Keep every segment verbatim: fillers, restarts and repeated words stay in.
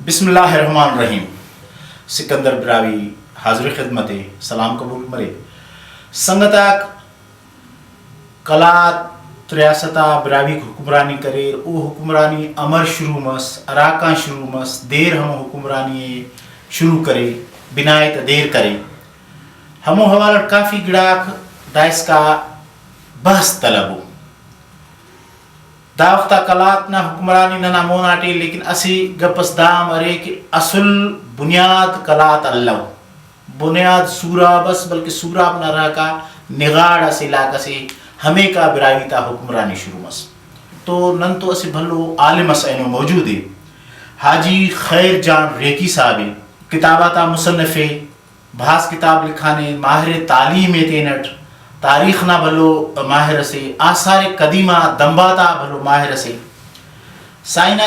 بسم اللہ الرحمن الرحیم۔ سکندر براہوئی حاضر خدمت ءِ، سلام قبول مرے۔ سنگت آک، قلات ریاست آ براہوئیک حکمرانی کریر، او حکمرانی امر شروع مس، ہراکان شروع مس، دیر ہمو حکمرانی ءِ شروع کرے، بنائے تہ دیر کرے۔ ہمو حوالہ اٹ کافی گڑاک دائسکا بحث طلب ءُ۔ دا وخت آ قلات نا حکمرانی ننا مون آٹے، لیکن اسہ گپ اس دا ہم ارے کہ اصل بنیاد قلات الو، بنیاد سوراب اس، بلکہ سوراب نا رہکا نغاڑ اسہ علاقہ سے، ہمیکا براہوئی تا حکمرانی شروع مس۔ تو نن تو اسہ بھلو عالم اس اینو موجود ءِ، حاجی خیر جان ریکی صاحب ءِ، کتاب آتا مصنف ءِ، بھاز کتاب لکھانے، ماہر تعلیم ءِ تینٹ، تاریخ نا بھلو ماہر اسے، آثار قدیمہ دمب آتا بھلو ماہر اسے۔ سائنا،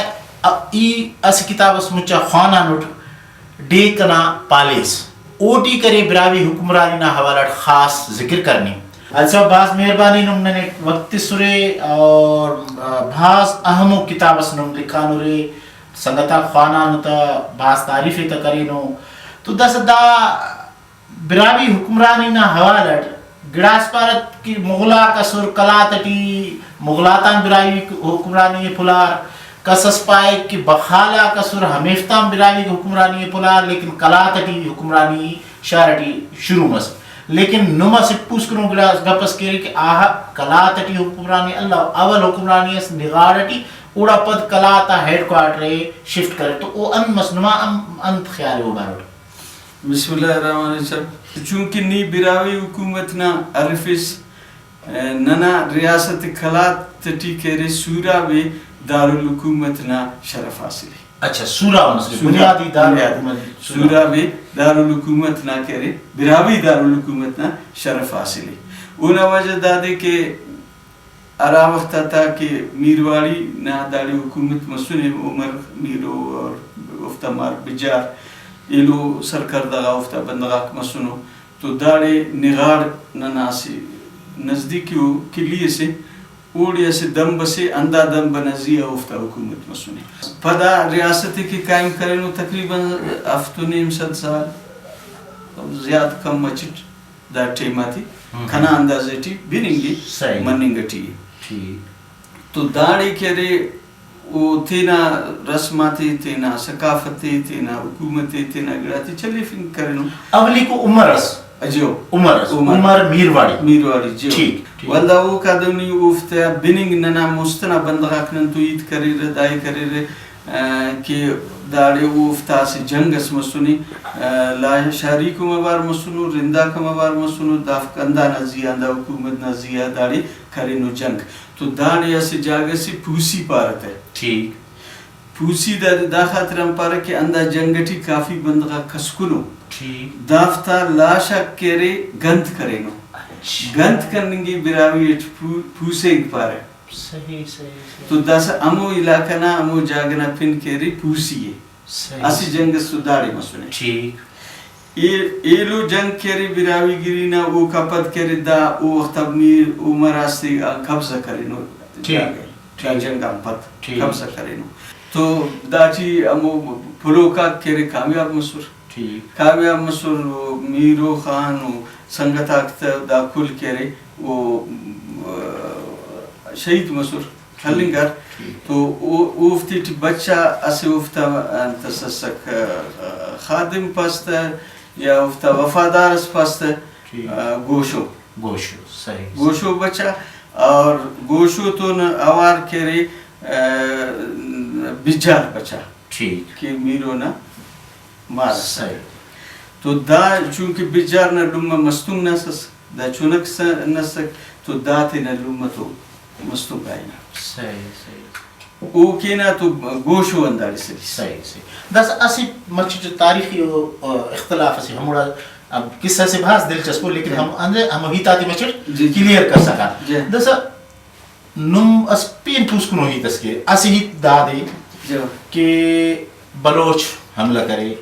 ای اسہ کتاب اس مچا خوانانٹ، ڈیک انا پالیس، اوٹی کرے براہوئی حکمرانی نا حوالہ اٹ خاص ذکر کرنے۔ اچھا، بھاز مہربانی نم ننے وقت تسرے اور، آ، بھاز اہمو کتاب اس نم لکھانورے۔ سنگت آک خوانانو تہ بھاز تعریف ءِ تہ کرینو۔ تو داسہ دا براہوئی حکمرانی نا حوالہ اٹ گڑاس پارہ کہ مغل آک اسر قلات اٹی، مغل آتان براہوئی حکمرانی ءِ پھلار، کس اس پائک کہ بخال آک اسر، ہمیفتان براہوئی حکمرانی ءِ پھلار، لیکن قلات اٹی حکمرانی شار اٹی شروع مس۔ لیکن نم اسہ پوسکنو گڑاس گپ اس کیرے کہ آہا قلات اٹی حکمرانی الو، اول حکمرانی اس نغاڑ اٹی، اوڑا پد قلات آ ہیڈ کوارٹر ءِ شفٹ کریر۔ تو او انت مس، نما ہم انت خیال ءِ او باروٹ؟ بسم اللہ الرحمن الرحیم۔ چونکہ نی براہوئی حکومت نا ارفس، ننا ریاست قلات ٹی کہ ارے سوراب ءِ دارالحکومت نا شرف حاصل ءِ۔ اچھا، سوراب مسنے، بنیادی، بنیادی دارالحکومت سوراب۔ سوراب ءِ دارالحکومت نا کہ ارے براہوئی دارالحکومت نا شرف حاصل ءِ۔ اونا وجہ دادے کہ ہرا وخت آتا کہ میرواڑی نا داڑے حکومت مسنے، عمر میرو اور اوفتا مار بجار، ایلو سرکردہ غا اوفتا بندغ آک مسنو، تو داڑے نغاڑ ننا اسہ نزدیکی ءُ کلی اسے، اوڑے اسہ دمب اسے، ہندا دمب ئنا زی آ اوفتا حکومت مسنے۔ پدا ریاست ءِ کہ قائم کرینو تقریباً ہفت و نیم سد سال، زیات کم مچٹ۔ دا ٹائم آتے ہم۔ کنا اندازہ ٹی بننگ ءِ، صحیح۔ مننگ ٹی ءِ۔ ٹھیک۔ تو داڑے کہ ارے او تینا رسم آتے، تینا ثقافت ءِ، تینا حکومت ءِ، تینا گڑاتے چلیفنگ کرینو۔ اولیکو عمر اس۔ جیو۔ عمر اس۔ عمر۔ عمر میرواڑی۔ میرواڑی، جیو۔ ٹھیک، ٹھیک۔ ولدا اوکا دو نی اوفتا بننگ ننا مست ئنا بندغ آک نن تو ہیت کریرہ، دائے کریرہ۔ آ، کہ داڑے اوفتا اسہ جنگ اس مسنے، آ، لاشاریک ہم اوار مسنو، رنداک ہم اوار مسنو، دافک ہندا نا زی آ، ہندا حکومت نا زی آ داڑے کرینو جنگ۔ تو داڑے اسہ جاگہ سے پوسی پارہ تہ۔ ٹھیک۔ پوسی دا، دا خاطر آن پارہ کہ ہندا جنگ ٹی کافی بندغ آک کسکنو۔ ٹھیک۔ دافتا لاش آک کہ ارے گنت کرینو۔ اچھا۔ گنت کننگ ءِ براہوئی اٹ پو-، پوسینگ پارہ۔ صحیح، صحیح، صحیح۔ تو داسہ ہمو علاقہ نا، ہمو جاگہ نا پن کہ ارے پوسی ءِ۔ صحیح۔ اسہ جنگ اس تو داڑے مسنے۔ ٹھیک۔ اے-، ایلو جنگ کہ ارے براہوئی گری نا، اوکا پد کہ ارے دا او وخت آ میر عمر آ اسہ قبضہ کرینو۔ ٹھیک۔ جاگہ۔ دا ٹھیک۔ جنگ آن پد ٹھیک۔ قبضہ کرینو۔ تو داٹی ہمو پلوک آک کہ ارے کامیاب مسر۔ ٹھیک۔ کامیاب مسر، و میرو خان و سنگت آک تہ دا کل کہ ارے او، آ، شہید مسر، ٹھیک۔ ہلنگار۔ ٹھیک۔ تو او، اوفتے ٹی بچا اسہ اوفتا انت اس اسک، آ، خادم پاس تہ یا اوفتا وفادار اس پاس تہ، ٹھیک۔ آ، گوشو۔ گوشو، صحیح۔ گوشو بچا اور گوشو تون اوار کہ ارے، آ، بجار بچا۔ ٹھیک۔ کہ میرو نا مار ئسک۔ صحیح۔ تو دا چونکہ بجار نا لمہ مستونگ نا ئس، دا چنک س-، نسک، تو دا تینا لمہ تو مستونگ آ ہنا۔ صحیح، صحیح۔ او کینا تو گوشو ہنداڑے سلیس۔ صحیح، صحیح۔ داسہ اسہ مچٹ تاریخی و، آ، اختلاف اسے ہموڑا، آ، قصہ سے بھاز دلچسپ ءُ، لیکن جی۔ ہم اندے ہمو ہیت آتے مچٹ جی، جی۔ کلیئر کر سکا۔ جی۔ داسہ نم اس پین پوسکنو ہیت اس کے، اسہ ہیت دادے جی۔ کہ بلوچ حملہ کرے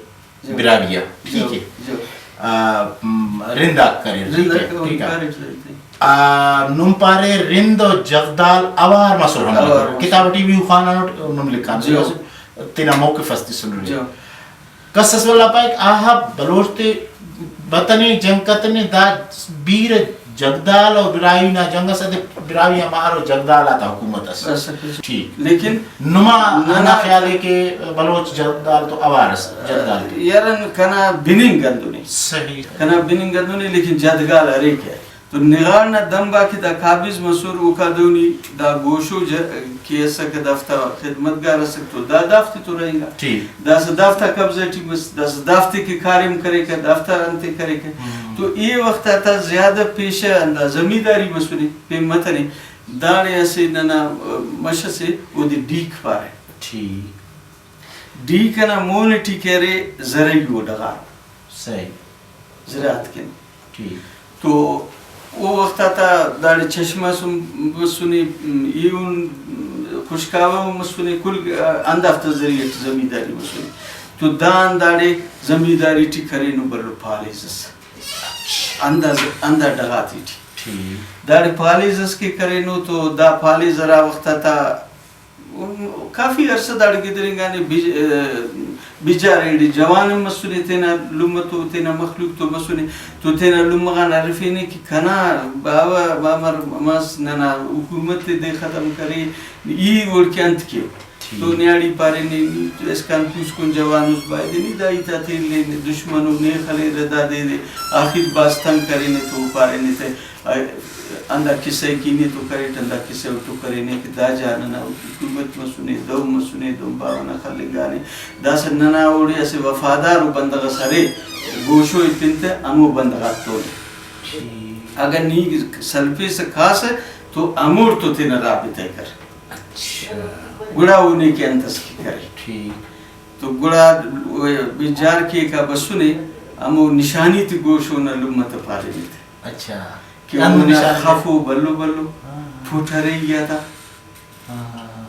جی۔ براہوئی آ، جی۔ ٹھیک ہے۔ جی۔ آ، م، رند آک کرے، ٹھیک ہے، رند آک ٹھیک ہے۔ کرے، ٹھیک ہے۔ آ، نم پارے رند و جغدال اوار مسر حملہ اوار کرے۔ مسر۔ کتاب ٹی بھی خوانانٹ، نم لکھان۔ جی۔ تینا موقف اس تسنرے۔ جی۔ کس اس ولا پائک، آہا بلوچ تے بتنے، جنگ کتنے، دا بیرہ جگدال و براہوئی نا جنگ اس، ادے براہوئی آ مارو جگدال آتا حکومت اس۔ بس۔ ٹھیک۔ لیکن نما ننا ہندا خیال ءِ کہ بلوچ جگدال تو اوار اس، جگدال تو۔ یار، کنا بننگ ہندن ءِ۔ صحیح۔ کنا بننگ ہندن ءِ، لیکن جدگال ارے کہ تو نغاڑ نا دمب آ کہ دا قابض مسر، اوکا دہنی دا گوشو ج-، کہ اسکہ، دافتا خدمتگار اسکہ، تو دا دافتے تو رہینگا۔ ٹھیک۔ داسہ دافتا قبضہ ٹی مس، داسہ دافتے کہ کاریم کریکہ، دافتا انتے کریکہ۔ ہم۔ تو اے وخت آتا زیادہ پیشہ ہندا زمینداری مسنے، پین متنے۔ داڑے اسہ ننا، آ، مش اسے، اودے ڈیک پارہ۔ ٹھیک۔ ڈیک ئنا مون ٹی کہ ارے زرعی و ڈغار۔ صحیح۔ زراعت کن۔ ٹھیک۔ تو او وخت آتا داڑے چشمہ اس ہم مسنے، ایہن خشکاوہ ہم مسنے، کل ہندافتا ذریعہ ٹی زمینداری مسنے۔ تو دان داڑے زمینداری ٹی کرینو بھلو پالیز اس۔ ہندا ز-، ہندا ڈغاتے ٹی۔ ٹھیک۔ داڑے پالیز اس کہ کرینو تو دا پالیز ہرا وخت آتا کافی عرصہ داڑے گدرینگانے، بج-، آ، بجار ایڑے جوان ہم مسنے تینا لمہ تو، تینا مخلوق تو مسنے، تو تینا لمہ غان ہرفینے کہ کنا باوہ بامر مس، ننا حکومت ءِ دے ختم کرے، ای اوڑکہ انت کیو؟ ٹھیک۔ تو نیاڑی پارینے، نی تو اسکان پوسکن جوان اس، بایدے نی دا ہیت آتے الینے، دشمن ءُ نے خلیرہ، دادے دے آخر بھاز تنگ کرینے تو پارینے تہ، آ، ہندا کسہ ءِ کہ نے تو کریٹ، ہندا کسہ ءِ تو کرینے کہ دا جا ننا حکومت مسنے، دہن مسنے، دہن باوہ نا خلنگانے۔ داسہ ننا اوڑے اسہ وفادار ءُ بندغ اس ارے، گوشو ءِ پن تہ ہمو بندغ آتون۔ ٹھیک۔ اگہ نی سلپیسہ کاسہ تو ہموڑتو تینا رابطہ ءِ کر۔ اچھا۔ گڑا او نے کہ انت اس کہ کرے۔ ٹھیک۔ تو گڑا بجار کیک آ بسنے، ہمو نشانی تے گوشو نا لمہ تہ پارینے تہ۔ اچھا۔ کہ ہندن اونا نشان تے۔ خف ءُ بھلو بھلو، ہاں۔ پھٹرئی آتا۔ ہاں، ہاں، ہاں، ہاں۔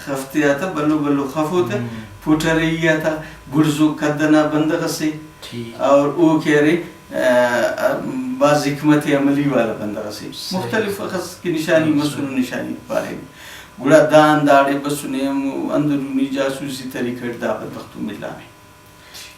خف تے آتا بھلو بھلو خف ءُ تہ، ہم۔ پھٹرئی آتا، بڑزو قد ئنا بندغ اسے۔ ٹھیک۔ اور او کہ ارے، آ، آ، بھاز حکمت عملی والا بندغ اسے۔ صحیح۔ مختلف اخس کہ نشانی صحیح، مسنو، صحیح۔ نشانی پارینو۔ گڑا دا ہنداڑے بسنے، ہمو اندرونی جاسوسی طریقہ اٹ دا بندغ تو ملانے۔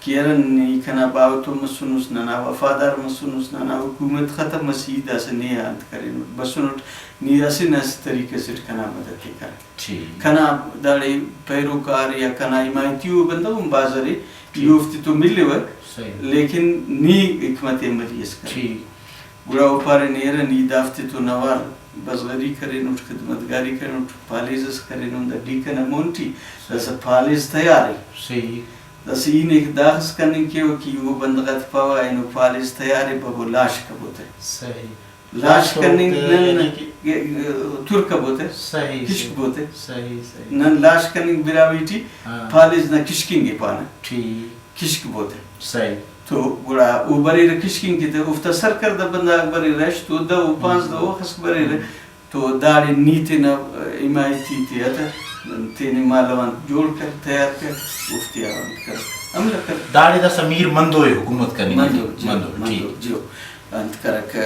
کہ ارے نی کنا باوہ تو مسنس، ننا وفادار مسنس، ننا حکومت ختم مس، ای داسہ نے آ انت کرینٹ، بسنٹ، نی اسہ نہ اسہ طریقہ سے ٹی کنا مدد ءِ کر۔ ٹھیک۔ کنا داڑے پیروکار یا کنا حمایتی او بندغ ہم بھاز ارے، ای ٹھیک۔ اوفتے تو ملوہ، صحیح۔ لیکن نی حکمت عملی اس کر۔ ٹھیک۔ گڑا او پارے، نیرہ نی دافتے تون اوار بزغری کرینٹ، خدمتگاری کرینٹ، پالیز اس کرینٹ، دا ڈیک ئنا مون ٹی داسہ پالیز تیار ءِ۔ صحیح۔ داسہ ای نے داخس کننگ کیوہ کہ او بندغ آتے پاوہ اینو پالیز تیار ءِ، ببو لاش کبو تہ۔ صحیح۔ لاش لاش کبو کننگ تہ نن یعنی کہ تر کبو تہ۔ صحیح، کشک صحیح۔ بو تہ۔ صحیح، صحیح۔ نن لاش کننگ براہوئی ٹی ہاں۔ پالیز نا کشکنگ ءِ پانہ۔ ٹھیک۔ کشک بو تہ۔ صحیح۔ تو گڑا او بریرہ کشکنگ کہ تہ، اوفتا سرکڑدہ بندغ بریرہ، ہشت و دہ و پانزدہ و اخس بریرہ۔ تو داڑے نی تینا حمایتی تے اتہ، تینے مالو آن جوڑ کر، تیار کر، اوفتے آ انت کر، حملہ کر۔ داڑے داسہ میر مندو ءِ حکومت کننگ ءِ۔ مندو، جیو، مندو، مندو، ٹھیک۔ جیو۔ انت کرک،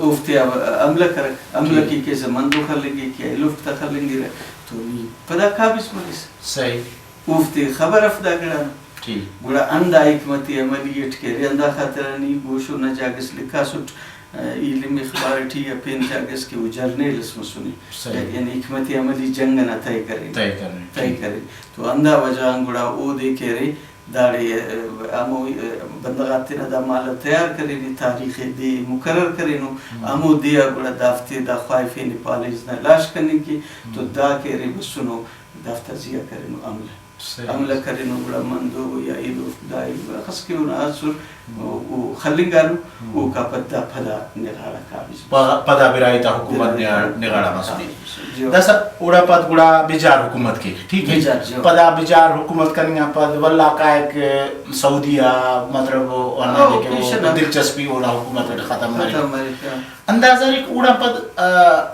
اوفتے آ حملہ کرک، حملہ ٹھیک۔ کہ کیسہ مندو خلنگے، کہ ایلوفک تا خلنگرہ، تو نی پدا قابض مریسہ۔ صحیح۔ اوفتے خبر اف دا گڑا نا۔ ٹھیک۔ گڑا ہندا حکمت عملی اٹ کہ ارے، ہندا خاطر آن ای گوشو نا جاگہ اس لکھاسٹ، ایلم اخبار ٹی یا پین جاگہ اس کہ او جرنیل اس مسنے۔ صحیح۔ یعنی حکمت عملی جنگ ئنا طے کرے۔ طے کرے۔ طے کرے۔ تو ہندا وجہ آن گڑا اودے کہ ارے، داڑے، ا، ہمو، ا، بندغ آتے تینا دا مالو تیار کرینے، تاریخ دے مقرر کرینو، ہم۔ ہمو دے آ گڑا دافتے دا خواہفینے پالیز نا لاش کننگ کہ، تو ہم۔ دا کہ ارے بسنو، دافتا زیہا کرینو حملہ۔ صحیح۔ حملہ کرینو، گڑا مندو یا ایلوفک دا ایلو اخس کہ اونا اسر، ہم۔ او، او خلنگانو، ہم۔ اوکا پد دا پدا نغاڑہ قابض۔ پ-، پدا براہوئی تا حکومت براہوئی تا نغاڑ-، نغاڑہ مسنے۔ جی۔ داسہ اوڑا پد گڑا بجار حکومت کیک، ٹھیک ہے؟ بجار، جی۔ پدا بجار حکومت کننگ آن پد ولدا کائک سعودیہ، مطلب، او ہندا او کہ او پیشن آ۔ دلچسپی اونا حکومت اٹ ختم مریک۔ ختم مریک، ہاں۔ اندازہ مریک اوڑان پد، آ،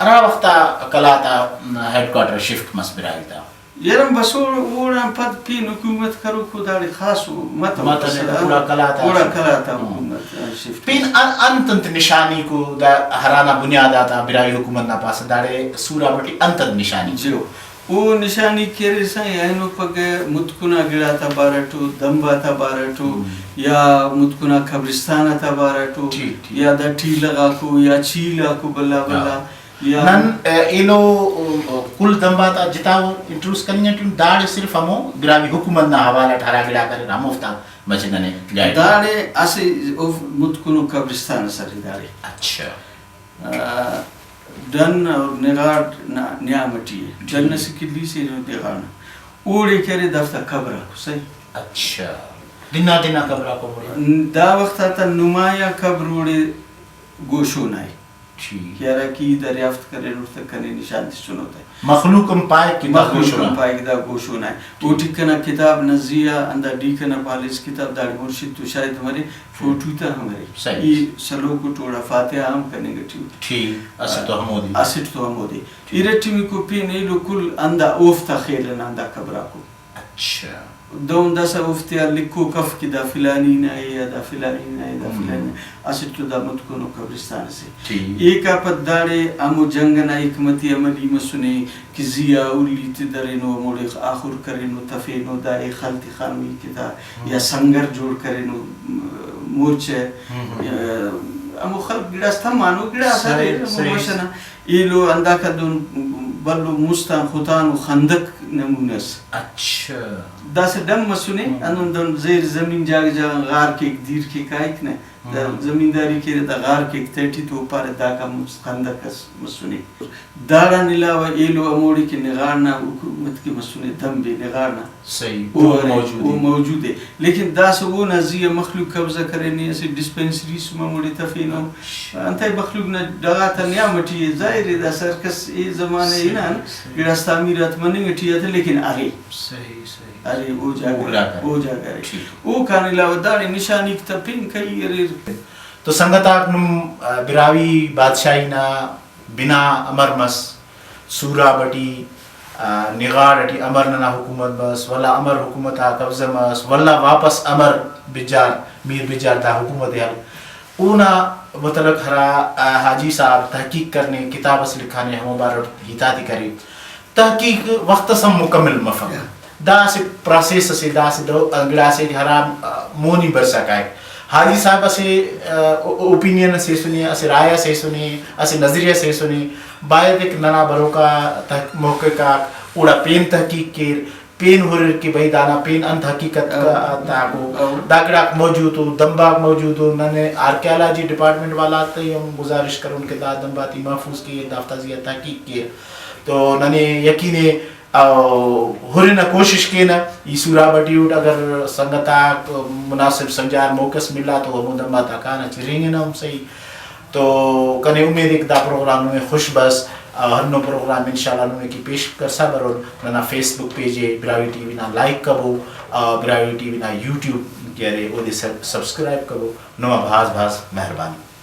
ہرا وخت آ قلات آ ہیڈ کوارٹر شفٹ مس براہوئی تا۔ یرم بس او-، اوڑان پد پین حکومت کروکو داڑے خاصو متو متنے، بس، گڑا قلات آ گڑا ہم۔ قلات آ ہم۔ حکومت، آ، شفٹ پین مس۔ ان-، انت انت نشانیکو دا ہرانا بنیاد آتا براہوئی حکومت نا پاسہ داڑے سوراب ٹی انت انت نشانیکو؟ جیو۔ او نشانیک کہ ارے سائیں، اینو پگہ متکنا گڑاتا بارٹو، دمب آتا بارٹو، ہم۔ یا متکنا قبرستان آتا بارٹو، ٹھیک، ٹھیک۔ یا دا ٹیلہ غاکو یا چیل آکو بھلا بھلا، ہاں۔ یا نن، ا، ایلو، ا، کل دمب آتا جتا انٹروڈیوس کننگ ٹی اُن، داڑے صرف ہمو براہوئی حکومت نا حوالہ اٹ ہرا گڑاک اریر ہموفتا مچہ ننے گائیڈ۔ داڑے اسہ او متکنو قبرستان ئس ارے داڑے۔ اچھا۔ آ، ڈن اور نغاڑ نا نیام ٹی ءِ۔ ڈن اسہ کلی سے نغاڑ نا۔ اوڑے کہ ارے دافتا قبر آکو، صحیح؟ اچھا۔ دنا دنا قبر آکو اوڑے؟ دا وخت آتا نمایاں قبر اوڑے گوشون آ ءِ۔ ٹھیک۔ کہ ہرا کہ ای دریافت کریر اوفتا کنے نشان تسنو تہ۔ مخلوق ہم پائک کہ دا مخلوق گوشون ہم آ۔ پائک دا گوشون آ ءِ۔ ٹھیک۔ اوٹی کنا کتاب نا زی آ ہندا ڈی کنا پالیس کتاب داڑے مرشد تو شاید مرے، فوٹو تا ہم ارے۔ صحیح۔ ای سلوک اٹ اوڑا فاتحہ ہم کننگ ٹی ءِ۔ ٹھیک، اسٹ تو ہمودے۔ اسٹ تو ہمودے۔ ارٹمیکو پین ایلو کل ہندا اوفتا خیال انا ہندا قبر آکو۔ اچھا۔ دہن داسہ اوفتیا لکھوک اف کہ دا فلانی نا ءِ یا دا فلانی نا ءِ، دا ہم۔ فلانی نا۔ اسٹ تو دا متکنو قبرستان اسے۔ ٹھیک۔ ایکا پد داڑے ہمو جنگ ئنا حکمت عملی مسنے۔ کہ زی آ اولی تے درینو، ہموڑے آخر کرینو، تفینو، دا ءِ خل تخانو ای کہ تا، ہم۔ یا سنگر جوڑ کرینو، م-، مورچہ، ہم، ہم۔ یا ہمو خلق گڑاس تمانو، گڑاس صحیح، اریر، ہمو صحیح۔ مش ئنا۔ ایلو ہنداکان دہن بھلو مست آن ختانو خندق نمونہ ئس۔ اچھا۔ داسہ ڈم مسنے، ہم۔ ہندن دہن زیر زمین جاگہ جاگہ غار کیک، دیر کیک کائک نہ۔ دا ہم۔ زمینداری کیرہ، دا غار کیک تہٹی تو پارہ داکان مست خندق ئس مسنے۔ داڑان علاوہ ایلو ہموڑے کہ نغاڑ نا حکومت کہ مسنے، دمب ءِ نغاڑ نا۔ صحیح، او او ارے، موجود او ءِ۔ موجود ءِ۔ لیکن داسہ اونا زی آ مخلوق قبضہ کرینے، اسہ ڈسپنسری اس ہم ہموڑے تفینو۔ اچھا۔ انتئے مخلوق نا ڈغار تا نیام ٹی ءِ، ظاہر ءِ داسہ ہر کس اے زمانہ صحیح، ہنان، صحیح۔ گڑاس تعمیرات مننگ ٹی ءِ تہ، لیکن ارے۔ صحیح، صحیح۔ ارے، او جاگہ، او جاگہ ارے۔ او جاگہ ارے۔ ٹھیک۔ اوکان علاوہ داڑے نشانیک تا پین کہی اریر۔ تو سنگت آک، نم، آ، براہوئی بادشاہی نا بنا امر مس، سوراب ٹی، آ، نغاڑ ٹی امر ننا حکومت مس، ولدا امر حکومت آ قبضہ مس، ولدا واپس امر بجار، میر بجار دا حکومت ءِ ہلک۔ اونا متعلق ہرا، آ، حاجی صاحب تحقیق کرنے، کتاب اس لکھانے، ہمو بارو ہیتاتے کرے۔ تحقیق وخت اس ہم مکمل مفک۔ یا۔ دا اسہ پروسیس اسے، دا اسہ دو-، گڑاسے کہ ہرا، آ، مونی برسا کائک۔ حاجی صاحب اسہ، آ، او-، اوپینین اسے ہیسنے، اسہ رائے اسے ہیسنے، اسہ نظریہ اسے ہیسنے۔ باید کہ ننا بروکا تح-، محقق آک اوڑا پین تحقیق کیر، پین ہریر کہ بھئی دانا پین انت حقیقت او۔ تاکو۔ او۔ دا گڑاک موجود او، دمباک موجود او۔ ننے آرکیالوجی ڈپارٹمنٹ والا تے ہم گزارش کرون کہ دا دمباتے محفوظ کیر، دافتا زیہا تحقیق کیر۔ تو ننے یقین ءِ او ہرنہ کوشش کینہ۔ ای سوراب ٹی اٹ، اگر سنگت آک مناسب سنجار موقع اس ملا تو ہمو دمب آتا کانہ، چرینگنہ ہم صحیح۔ تو کنے امید ءِ کہ دا پروگرام نمے خوش بس۔ آ، ہندنو پروگرام انشاءاللہ نمے کہ پیش کرسا برون۔ ننا فیس بک پیج ءِ براہوئی ٹی وی نا لائک کبو، آ، براہوئی ٹی وی نا یوٹیوب کہ ارے اودے سب-، سبسکرائب کبو۔ نما بھاز بھاز مہربانی۔